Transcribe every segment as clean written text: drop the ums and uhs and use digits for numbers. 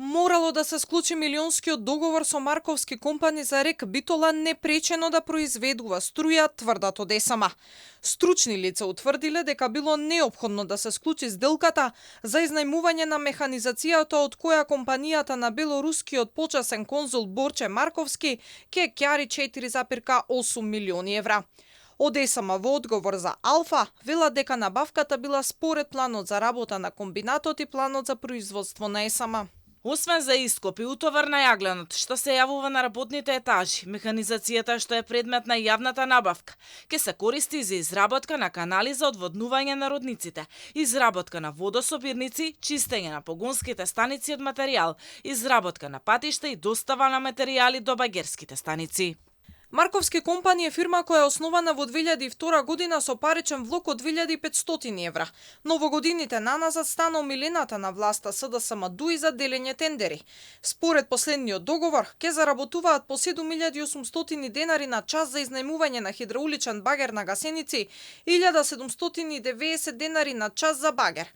Морало да се склучи милионскиот договор со марковски компани за РЕК Битола непречено да произведува струја, тврдат од ЕСМ. Стручни лица утврдиле дека било неопходно да се склучи сделката за изнајмување на механизацијата од која компанијата на белорускиот почасен конзул Борче Марковски ќе ќари 4,8 милиони евра. Од ЕСМ во одговор за Алфа велат дека набавката била според планот за работа на комбинатот и планот за производство на ЕСМ. Освен за ископ и утовар на јагленот, што се јавува на работните етажи, механизацијата што е предмет на јавната набавка, ќе се користи за изработка на канали за одводнување на родниците, изработка на водособирници, чистење на погонските станици од материјал, изработка на патишта и достава на материјали до багерските станици. Марковски компанија е фирма која е основана во 2002 година со паричен влог од 2500 евра. Но во годините наназад стана омилената на власта СДСМ дуи за делење тендери. Според последниот договор, ќе заработуваат по 7800 денари на час за изнајмување на хидрауличен багер на гасеници, 1790 денари на час за багер.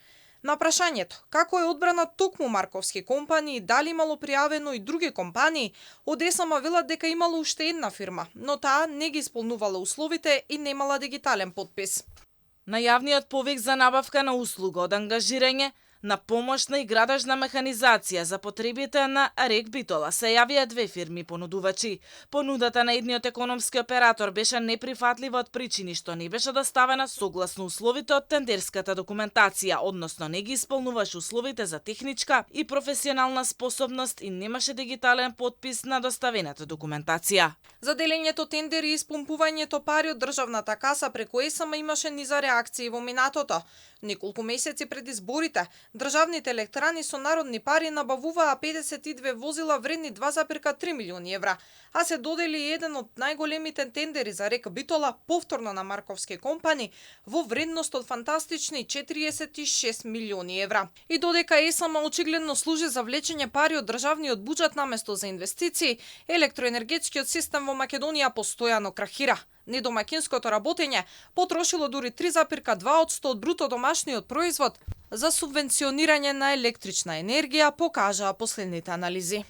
На прашањето како е одбрана токму марковски компании, дали имало пријавено и други компании, од ЕСМ велат дека имало уште една фирма, но таа не ги исполнувала условите и немала дигитален потпис. На јавниот повик за набавка на услуга од ангажирање на помошна и градажна механизација за потребите на РЕК Битола се јавија две фирми понудувачи. Понудата на едниот економски оператор беше неприфатлива од причини што не беше доставена согласно условите од тендерската документација, односно не ги исполнуваше условите за техничка и професионална способност и немаше дигитален потпис на доставената документација. За делењето тендери и испомпувањето пари од државната каса преку ЕСМ имаше низа реакции во минатото. Неколку месеци пред изборите, државните електрани со народни пари набавуваа 52 возила вредни 2,3 милиони евра, а се додели еден од најголемите тендери за РЕК Битола повторно на марковски компани во вредност од фантастични 46 милиони евра. И додека ЕСМ очигледно служи за влечење пари од државниот буџет наместо за инвестиции, електроенергетскиот систем во Македонија постојано крахира. Недомакинското работење потрошило дури 3,2% од бруто домашниот производ за субвенционирање на електрична енергија, покажаа последните анализи.